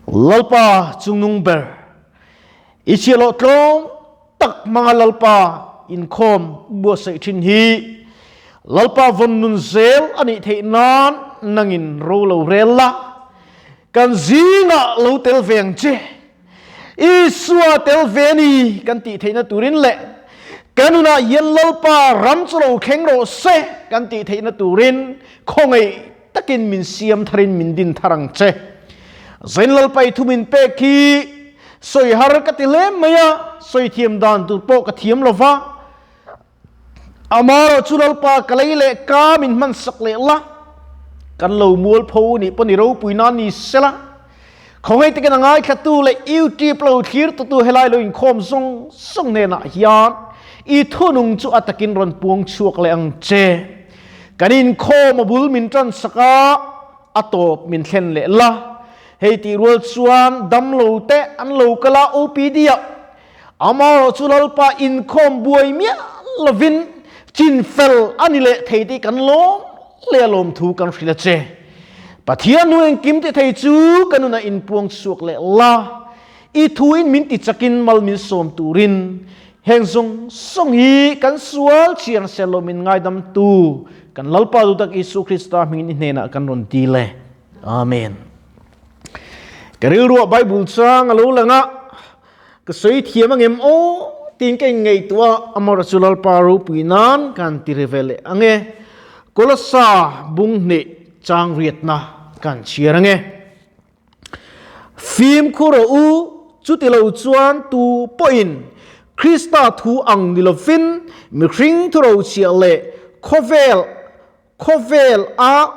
Lalpa chungnung ber, i chhiahhlawh tlawm tak hmanga Lalpa inkhawm buatsaih thin hi Lalpa vawn nun zel a nih theih nan nangin ro lo rel la, kan zingah lo tel ve ang che. Isua tel ve a ni kan tih theihna turin leh kan nunah hian Lalpa ram chu lo thleng rawh se kan tih theihna turin khawngaih takin min siam tharin min din thar ang che. Zain Lalpa i thu min pek hi sawi har ka ti hle mai a, sawi thiam dan tur pawh ka thiam lo va. Amaherawh chu Lalpa ka lei leh ka min hman sak leh la, kan lo mual pho nih pawh ni ropui nan ni sela. Khawngaih takin a ngaithlatu leh YouTube lo thlir tutu helai lo inkhawm zawng zawng hnenah hian i thunung chu a takin rawn puang chhuak leh ang che. Kan inkhawm a bul min tan sak a, a tawp min thlen leh la. Hei tih rual chuan damlo te an lo kal a OPD ah amaherawh chu Lalpa inkhawm buai miah lovin chinfel a ni leh thei tih kan lawm leh a lawmthu kan hrilh a che. Pathian nu engkim ti thei chu ka nunah inpuang chhuak leh la, i thuin min ti chakin mal min sawm turin heng zawng zawng hi kan sual chiang sel lo min ngaidamtu kan Lalpa duhtak Isu Krista hmingin i hnenah kan rawn dil e. Amen. Ka rilruah Bible chang a lo lang a, ka sawi thiam angem aw tiin ka inngaihtuah a, amaherawhchu chu Lalpa ropui nan kan ti ri ve leh ang e. Kolossa bung hnih chang riatna kan chhiar ang e. Fimkhur rawh u, chuti lo chuan tu pawhin Krista thu ang ni lovin mihring thurochhiah leh khawvel Khawvel a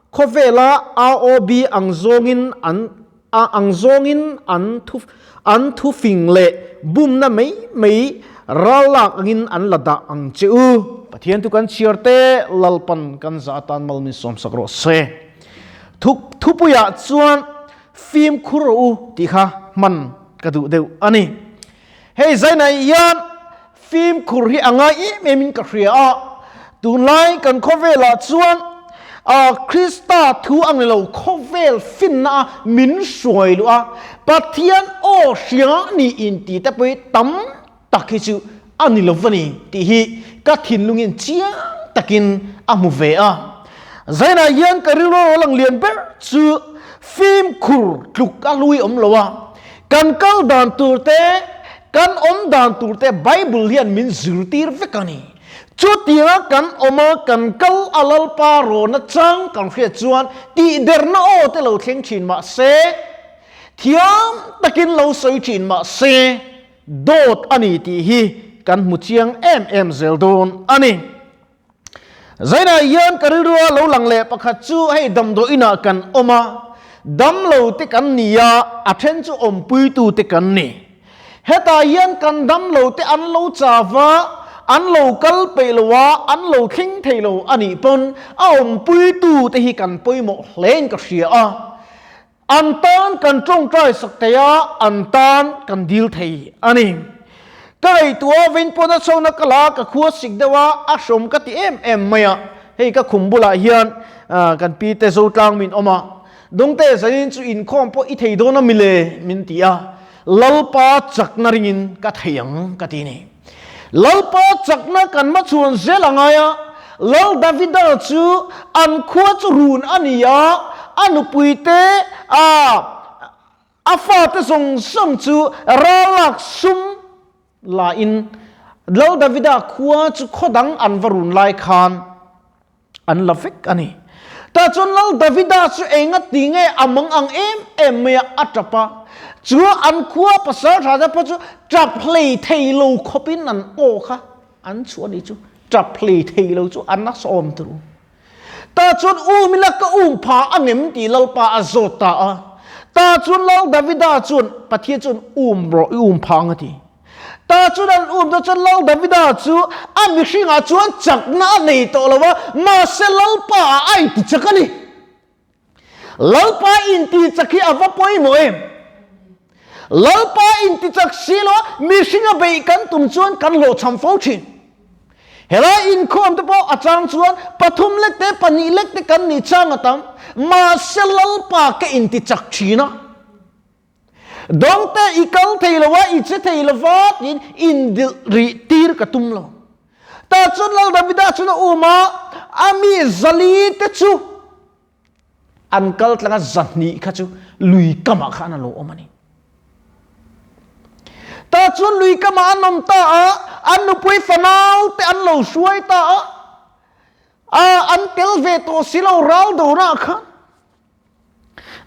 Khawvel a ROB ang zawngin an a ang zawngin an thu an thu fing leh bumna mai mai ral lak angin an la dah ang che u. Pathian thu kan chhiar te Lalpan kan za atan mal min sawmsak rawh se. Thu thupuiah chuan fimkhur rawh u tih kha hman ka duh deuh a ni. Hei zainah hian Fimkhur hi a ngai em em in ka hria a, tunlai kan khawvelah chuan Krista thu ang ni lo khawvel finna a min hruai luh a, Pathian aw hria ni in ti te pawh hi tam tak hi chu a ni lo va ni tih hi ka thinlungin chiang takin a hmu ve a. Zainah hian ka rilru a lang lian ber chu fimkhur tluk a hlui awm lo a, Kan kal dan tur te, kan awm dan tur te Bible hian min zirtir vek a ni. Chutianga kan awm a, kan kal a Lalpa rawna chang kan hriat chuan tihderna aw te lo thleng thin mah se, thiam takin lo sawi thin mah se, dawt a ni tih hi kan hmu chiang em em zel dawn a ni. Zainah hian ka rilrua lo lang leh pakhat chu hei damdawi inah kan awm a, damlo te kan ni a, a then chu awmpuitu te kan ni. Hetah hian kan damlo te an lo chau a, an lo kal peih lo a, an lo thleng thei lo a nih pawn a awmpuitu te hi kan pawimawh hlein ka hria a. An tan kan tawngtai sak thei a, an tan kan dil thei a ni. Ka ngaihtuah vein pawn a chhona ka la, ka khua sik deuh a, a hrawm ka ti em em mai a. Hei ka khum bulah hian kan pi te Zotlang min awm a, Dawngte zanin chu inkhawm pawh i thei dawn a mile min ti a, Lalpa chakna ringin ka thei ang ka ti ni. Lalpa chakna kan hmachhuan zel a ngai a, Lal Davida chu an khua chu run a ni a, a nupuite a a fate zawng zawng chu ralak sum la in Lal Davida khua chu khaw dang an va run lai khan an la vek a ni. Tah chuan Lal Davida chu enga ti nge a mang ang em em mai a, a tap a. Chu an khua pasal tha te pawh chu tap hlei thei lo khawpin an aw kha an chhuah a ni chu. Tap hlei thei lo chu an a sawm tur. Tah chuan um ila ka um pha angem tih Lalpa a zawt ta a. Tah chuan Lal Davida chuan Pathian chuan um rawh i um pha ang a ti. Ta chuan an um ta chuan Lal Davida chu a mihringah chuan chakna a nei tawh lo a, mahse Lalpa ah a inti chak a ni. Lalpa inti chak hi a va pawimawh em? Lalpa inti chak si lo a, mihringa beih kan tum chuan kan hlawhchham fo thin. Helai inkhawm te pawh a chang chuan pathum lek te pahnih lek te kan nih chang a tam, mahse Lalpa ka inti chak thin a. Dawngte i kal thei lo a, i che thei lo va tiin indilh rih tir ka tum lo. Tah chuan Lal Davida chuan a um a, a mi zali te chu an kal tlang a, zahnih kha chu lui kamah khan a lo awm a ni. Tah chuan lui kamah an awm ta a, an nupui fanau te an lo hruai ta a, a an tel ve tawh si lo ral dawrah khan.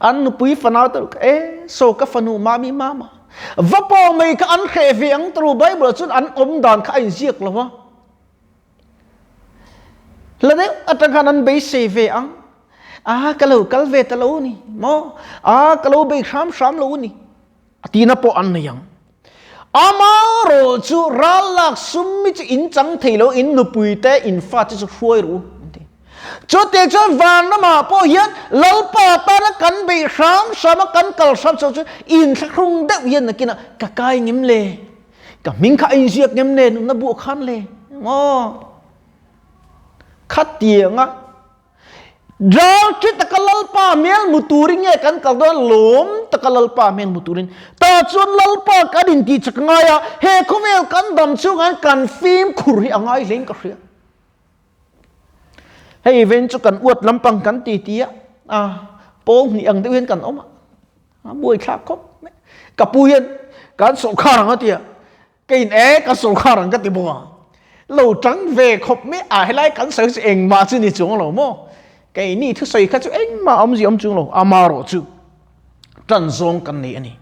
An nupui fanau te e so ka fanu mami mama va pawh mai kha an hreh ve ang turu Bible chuan an awm dan kha a inziak lo a. Hla deuh atang khan an beisei ve ang. A ka lo kal ve ta lo ni maw? A ka lo bei hram hram lo ni. A tina pawh an nei ang. Amarawh chu ral lak sum mi chu in chang thei lo, in nupui te, in fa te chu hruai ru an ti. Chutiang chuan van ramah pawh hian Lalpa tana kan beih hram hram a, kan kal hram hram chu inthlahrung deuh hian nakinah ka kai ngem le, ka hming kha a inziak ngem le, nunna buh khan le maw? Khatianga Ral thi taka Lalpa hmel hmu turin nge kan kal dawn a, lawm taka Lalpa hmel hmu turin. Tah chuan Lalpa kan intih chak ngai a, he khawvel kan dam chhungah hian kan fimkhur hi a ngai hlein ka hria. Hei ven chu kan uat lampang kan ti ti a, a pawl hnih ang deuh hian kan awm a, a buaithlak khawp mai. Ka pu hian kan sawrkhar ang a ti a, Ka in e ka sawrkhar ang ka ti bawk a. Lo tang ve khawp mai a helai kan sawi chu engmah chu ni chuang lo maw. Keini thusawi kha chu engmah awmzia awm chuang lo amarawh chu tan zawng kan nei a ni.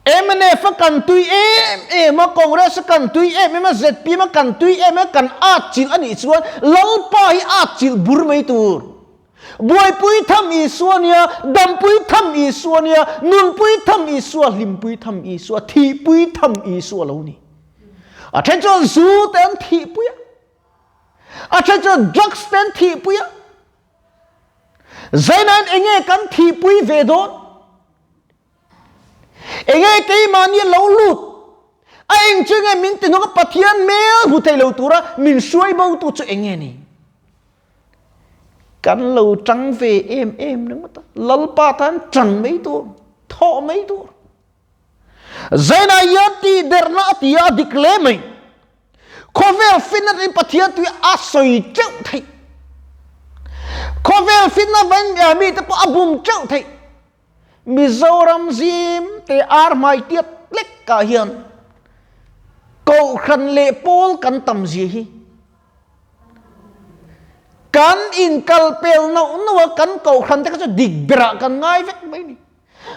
Mnf a kan tui em em a, Congress a kan tui em em a, zpm a kan tui em em a, kan atchilh a nih chuan Lalpa hi atchilh bur mai tur. Buaipui tham Isua nia, dampui tham Isua nia, nunpui tham Isua, hlimpui tham Isua, thihpui tham Isua lo ni. A then chuan zu te an thihpui a, a then chuan drugs te an thihpui a. Zainain enge kan thihpui ve dawn? Enge keimahni a lo lut? A eng chu nge min ti hnawk a Pathian hmel hmu thei lo tura min hruai bo tu chu enge ni? Kan lo tang ve em em ringawt a, Lalpa tan tang mai tur, thawh mai tur. Zainah hian tihderna a ti a, a dik hle mai. Khawvel finna in Pathian tui a sawi teuh theih. Khawvel finna vain mite pawh a bum teuh theih. Mizoram zim te ar hmai tiat lek ah hian Kohhran leh pawl kan tam zia hi kan inkal pel nauh nauh a, kan Kohhran te kha chu dik berah kan ngai vek mai a ni.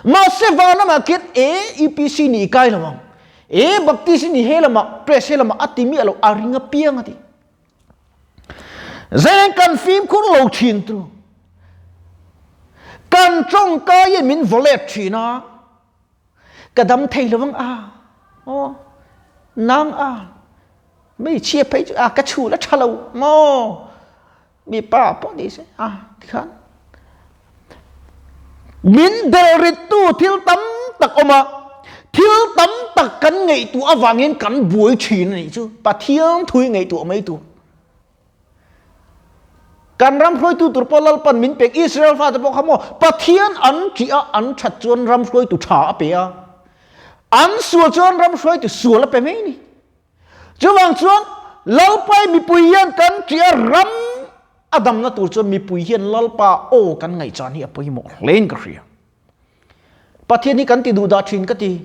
Mahse vanramah khian e UPC nih i kai lo ang, e Baptist nih he lamah, Press he lamah a ti miah lo, a ring apiang a ti. Zeng kan fimkhur lo thin tu. Kan tawngkai in min vaw let thin a, ka dam thei lo ang a, aw nang a, hmeichhia phei chu a ka chhul a tha lo maw, mipa pawh ni se a tikhan min del rit tu thil tam tak awm a, thil tam tak kan ngaihtuah avangin kan buai thin a nih chu, Pathian thu hi ngaihtuah mai tur. Kan ram hruaitu tur pawh Lalpan min pek Israel fate pawh kha maw Pathian an ṭih a an ṭhat chuan ram hruaitu ṭha a pe a, an sual chuan ram hruaitu sual a pe mai ni. Chuvang chuan Lalpai mipui hian kan ṭih a ram a damna tur chuan mipui hian Lalpa aw kan ngaihchan hi a pawimawh hlein ka hria. Pathian hi kan ti duh dah thin ka ti.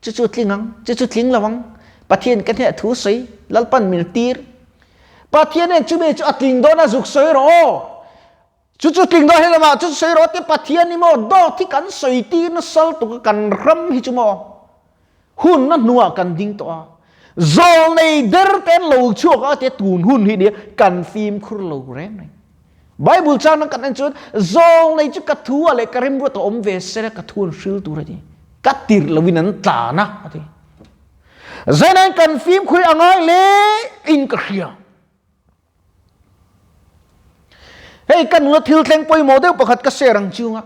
Chu chu tling ang, chu chu tling lo ang. Pathian ka hneh thu sawi, Lalpan min tir. Pathian hian chumi chu a tling dawn a zuk sawi rawh aw. Chu chu tling dawn helamah chu chu sawi rawh te Pathian hi maw dawt hi kan sawi tir nasal tuk a kan ram hi chu maw. Hun na hnuah kan ding tawh a. Zawlnei der te an lo chhuak a tia tun hun hi nia kan fimkhur lo reng reng. Bible chang kan en chuan zawlnei chu ka thu ah leh ka remruat a awm ve se ka thu an hril tur a ti. Ka tirh loin an tlan a a ti. Zainain kan fimkhur a ngai le in ka hria. Hei ka nuna thil thleng pawimawh deuh pakhat ka share ang chunga.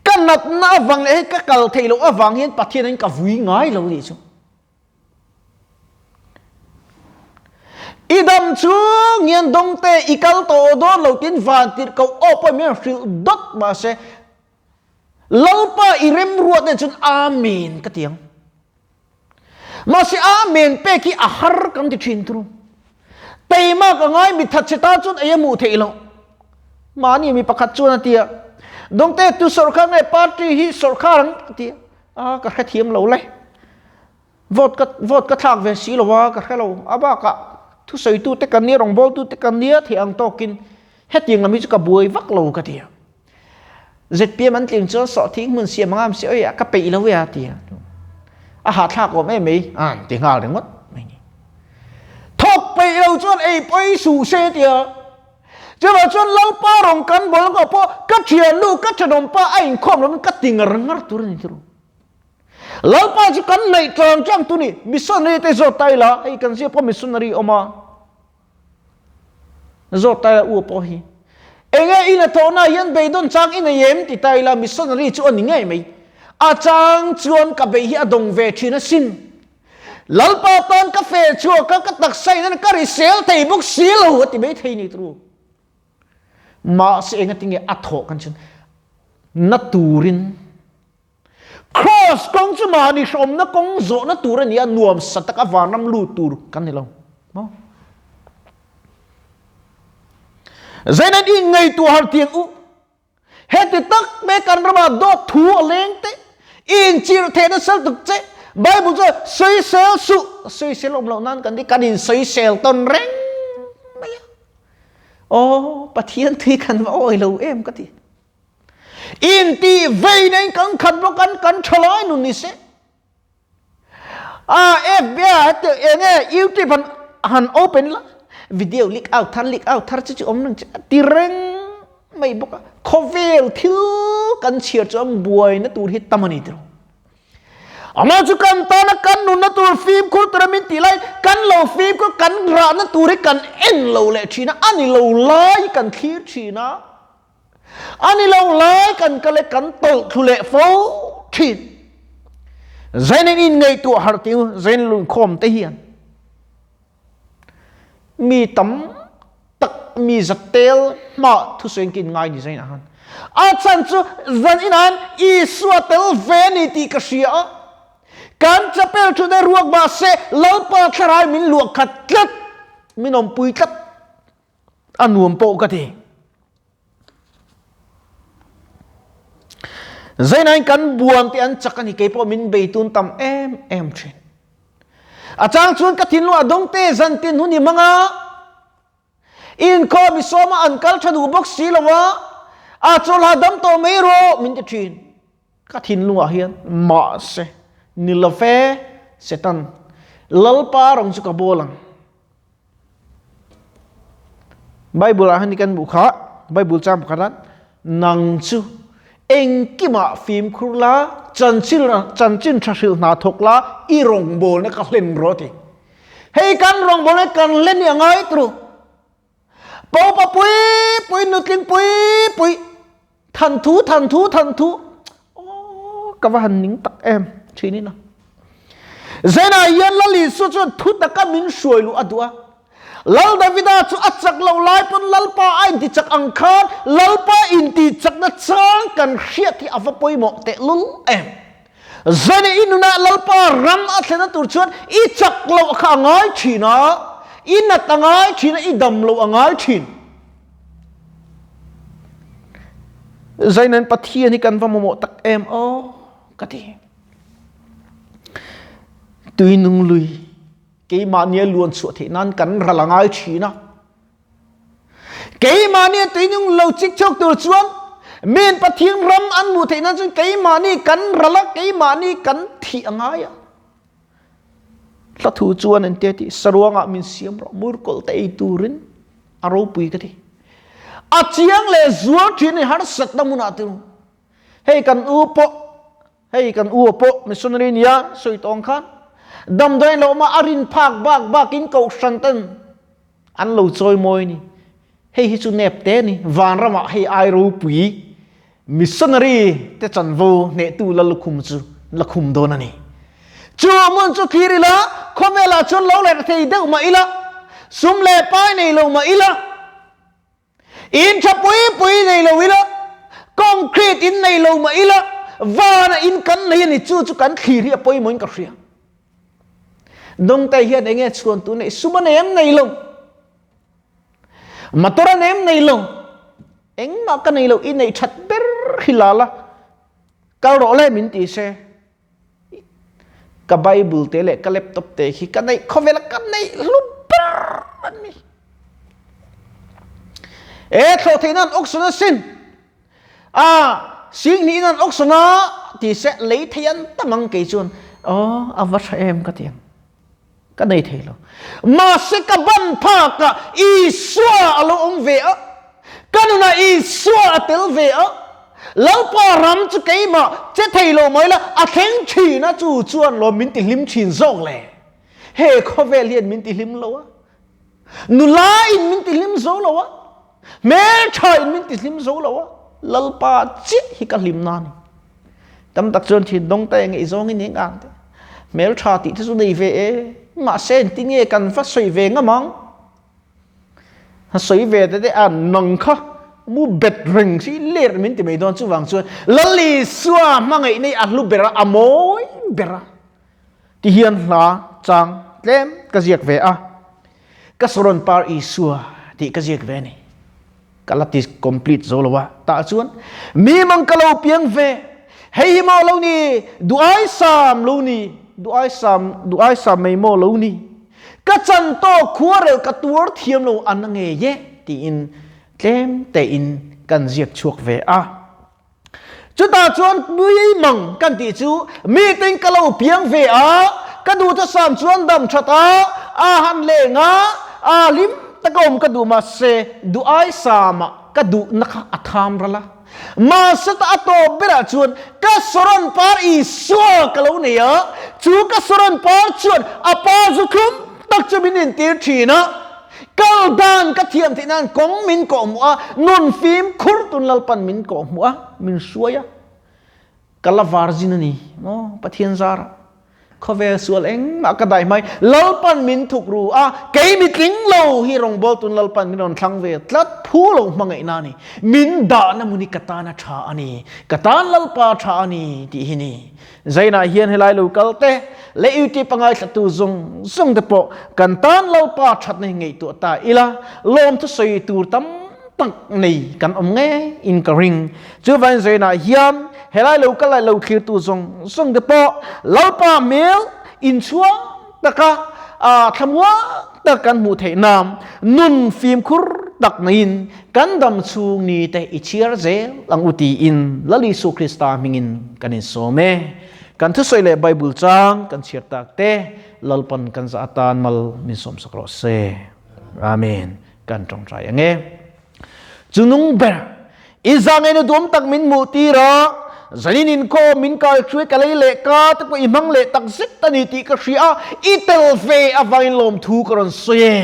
Ka natna avang leh hei ka kal theih loh avang hian Pathian in ka vui ngai lo nih chu. I dam chung hian dawngte i kal tawh dawn lo tin van tirh ko aw pawh min hrilh dawt mahse. Lalpa i remruat nen chuan Amen ka ti ang. Mahse Amen pek hi a har kan ti thin thung. Teima ka ngai mi thatchhe tan chuan ei a hmuh theih loh. Mahni mi pakhat chuan a ti a, Dawngte tu sawrkhar nge party hi sawrkhar ang a ti a, a ka hrethiam lo le. Vote ka vote ka thlak ve si lo a ka hre lo. A bakah thusawitu te kan nia rawngbawltu te kan nia theih ang tawkin hetiang lam hi chu ka buai vak lo ka ti a. ZPM an tling chuan sawhthing hmun siam anga si oi ka peih lo e a ti a. A hahthlak awm em mai an ti nghal ringawt mai ni. Thawk peih lo chuan ei pawi suh se ti a. Chuvang chuan Lalpa rawn kan bawlh ngawh pawh ka thiannu ka thenawmpa a inkhawm lovin ka ti ngar ngar tur a ni tiro. Lalpa chu kan neih tlang tlang tu ni missionary te zawt ta ila hei kan zia pawh missionary awm a. Zawt ta ila u pawh hi. Enge in a thawhna hian beidawn chang i nei em ti ta ila missionary chu a ni ngei mai. A chang chuan ka bei hi a dawng ve thin asin. Lalpa tan ka fe chhuak a, ka taksa in ka risel thei bawk si lo a ti mai thei ni turu. Mahse engatinge a thawh kan chuan na turin Cross kawng chu mahni hrawmna kawng zawhna tur a ni a, nuam sa taka vanram lut tur kan ni lo. Maw? Zeinan in ngaihtuah har tiang u. Heti tak me kan ramah dawt thu a leng te, inchirh theihna sal tuk che. Bible chu sawisel suh, sawisel awm loh nan kan ti, kan in sawisel tawn reng mai a. Aw, Pathian thui kan va awi lo em ka ti. Inti vei nei kan khat bawk an kan tha lai nun ni se. A FBI te enge YouTube han han open la video leak out thar leak out thar chu chu awm nang che ti reng mai bawk a. Khawvel thil kan chhiar chuan buaina tur hi tam a ni tiro. Amah chu kan tana kan nunna tur fimkhur tura min tih lai kan lo fimkhur kan rahna tur hi kan en lo leh thin a, a ni lo lai kan thlir thin a. A ni lo lai kan kal e kan tawlh thlu leh fo thin. Zain in ngaihtuah harh ti u, zain lunkhawm te hian mi tam tak mi zatel hma thusawi kin ngai ni zain ahan. A chan chu zan inan Isua tel ve ni tih ka hria a. Kan chapel thu te ruak mah se Lalpa thlarau min luah khat tlat, min awmpui tlat. A nuam pawh ka ti. Zainain kan buan te an chak a ni kei pawh min beitun tam em em thin. A chang chuan ka thinlung a dawng te zan tin hun i hmang a, inkhawm i sawm a an kal tha duh bawk si lo a, a chawl hahdam tawh mai rawh min ti thin. Ka thinlungah hian mahse ni love Satan Lalpa rawng chu ka bawl ang. Bible ah hian kan hmuh kha Bible chang pakhat ah nang chu engkimah fimkhur la chanchin chanchin tha hrilh hna thawk la i rawngbawlna ka hlen rawh a ti. Hei kan rawngbawlna kan hlen hi a ngai turu. Popa pui pui nutling pui pui than thu than thu than thu aw ka va han ning tak em thin in a. Zena hian Lal Isua chuan thu taka min hruai luh a duh a. Lal Davida chu a chak loh lai pawn Lalpa a inti chak ang khan Lalpa inti chakna chang kan hriat hi a va pawimawh tehlul em. Zane i nunah Lalpa ram a thlenna tur chuan i chak loh kha a ngai thin a, i nat a ngai thin a, i dam loh a ngai thin. Zainen Pathian hi kan va mamawh tak em aw ka ti. Tuinung lui keimahnia luan chhuah theih nan kan ral a ngai thin a. Keimahni tuinung lo chik chhuak tur chuan min Pathian ram an hmuh theih nan chuan keimahni kan ral a, keimahni kan thih a ngai a. Hla thu chuan an tia tih saruangah min siam rawh murkawlh te ei turin a ropui ka ti. A chiang leh zual thin i harsatna hmunah te hei kan u pawh hei kan u pawh missionary nia sawi tawng khan damdawi lo ma a rin phak bak bakin kohhran ten An lo chawi mawi ni. Hei hi chu nep te ni. Vanramah hei ai ropui missionary te chanvo hnehtu la lukhum chu la khum dawn a ni. Chu hmun chu thlir ila, khawvelah chuan lo lerh thei deuh mah ila, sum leh pai nei lo mah ila, In tha pui pui nei lo ila, concrete in nei lo mah ila, Vana in kan nei a ni, chu chu kan thlir hi a pawimawhin ka hria. Dawngtai hian enge chhuan tu nei sum a nei em nei lo. Motor a nei em nei lo. Engmah ka nei lo, i neih that ber hi la la. Kal rawh le min ti se. Ka Bible te leh ka laptop te hi ka neih khawvela ka neih hlu ber an ni. E thlawh theih nan awk sawn a sin. A sing hnih nan awk sawn a ti se lei thei an tam ang kei chuan aw a va tha em ka ti ang. Ka nei thei lo. Mahse ka ban phak ah Isua a lo awm ve a, ka nunah Isua a tel ve a, Lalpa ram chu keimah che thei lo mai la, a thleng thin a, chu chuan lawm min ti hlim thin zawk le. He khawvel hian min ti hlim lo a, nula in min ti hlim zo lo a, hmeltha in min ti hlim zo lo a, Lalpa chiah hi ka hlim na a ni. Tam tak chuan thin dawng ta eng i zawng in eng ang te. Hmel tha tih te chu nei ve e. Mahse engtin nge kan va sawi ve ngam ang? A sawi ve te te a nang kha mu bet reng si ler min ti mai dawn chuvang chuan Lal Isua hmangaih nei a hlu ber a, a mawi ber a. Ti hian hla chang tlem ka ziak ve a. Ka saron par Isua tih ka ziak ve a ni. Ka la ti complete zo lo a. Tah chuan mi mang ka lo piang ve. Hei hi maw lo ni, duh ai sam lo ni, duh ai sam, duh ai sam mai maw lo ni. Ka chan tawk khuarel ka tuar thiam lo an a ngei e tiin tlem tein kan ziak chhuak ve a. Chutah chuan nui mang kan tih chu mitein ka lo piang ve a, ka duh te sam chuan dam that a, a han leng a, a hlim taka awm ka duh mahse duh ai samah ka duhna kha a tham ral a. Mahse ta a tawp berah chuan ka saron par Isua ka lo nei a, chu ka saron par chuan a pa zu thlum tak chu min intir thin a. Kal dan ka thiam theih nan kawng min kawh hmuh a, nun fimkhur tun Lalpan min kawh hmuh a, min hruai a. Ka la virgin a ni maw Pathian zara. Khawvel sual engmah ka dai hmai, Lalpan min thuk ru a, kei mi tling lo hi rawngbâwl tun Lalpan min rawn thlang ve tlat phu lo hmangaihna a ni. Min dahna hmun hi ka tan a tha a ni, ka tan Lalpa tha a ni tih hi ni. Zainah hian helai lo kal te leh YouTube a ngaithlatu zawng zawng te pawh kan tan Lalpa thatna hi ngaihtuah ta ila, lawmthu sawi tur tam tak nei kan awm nge in ka ring. Chuvain Zainah hian helai lo kal leh lo thlirtu zawng zawng te pawh Lalpa hmel inchhuang taka thlamuang tak kan hmuh theih nan nun fimkhur tak neiin Kan dam chhung ni te i chhiar zel ang u tiin Lal Isu Krista hmingin kan insawm e. Kan thusawi leh Bible chang kan chhiar tak te Lalpan kan zah atan mal min sawmsak rawh se. Amen. Kan tawngtai ang e. Chunung ber i zangaina duam tak min hmuh tir a, zanin inkhawm min kai hruai ka lei leh ka te pawh i hmang leh tak zet a ni tih ka hria a, i tel ve avangin lawmthu ka rawn sawi e.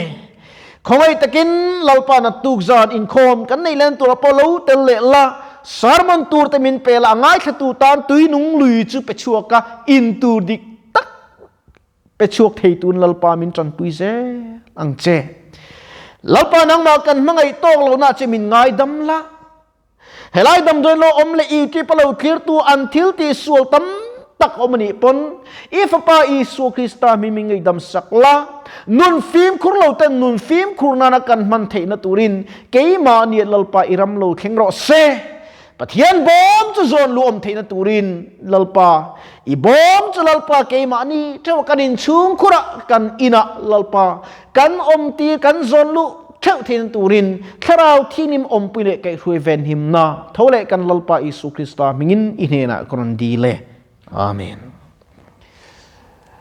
Khawngaih takin Lalpa na tuk zan inkhawm kan neih len turah pawh lo tel leh la, sermon tur te min pe la, a ngaithlatu tan tui nung lui chu pe chhuak a, in tur dik tak pe chhuak thei tun Lalpa min tanpui zel ang che. Lalpa nangmah kan hmangaih tawk lohna che min ngaidam la. Helai damdawi lo awm leh YouTube a lo tlirtu an thil tih sual tam tak awm a nih pawn i Fapa Isua Krista hming min ngaihdam sak la, nun fimkhur lo ten nun fimkhur nana kan hman theihna turin keimah nia Lalpa i ram lo thleng rawh se. Pathian bawm chu zawn lu awm theihna turin Lalpa i bawm chu Lalpa keimah ni theuh kan inchhungkhurah kan inah Lalpa kan awm tir kan zawn luh theuh theihna turin Thlarau Thianghlim awmpui leh kaihhruai venhimna tho leh kan Lalpa Isu Krista hmingin i hnenah ka rawn dil e. Amen.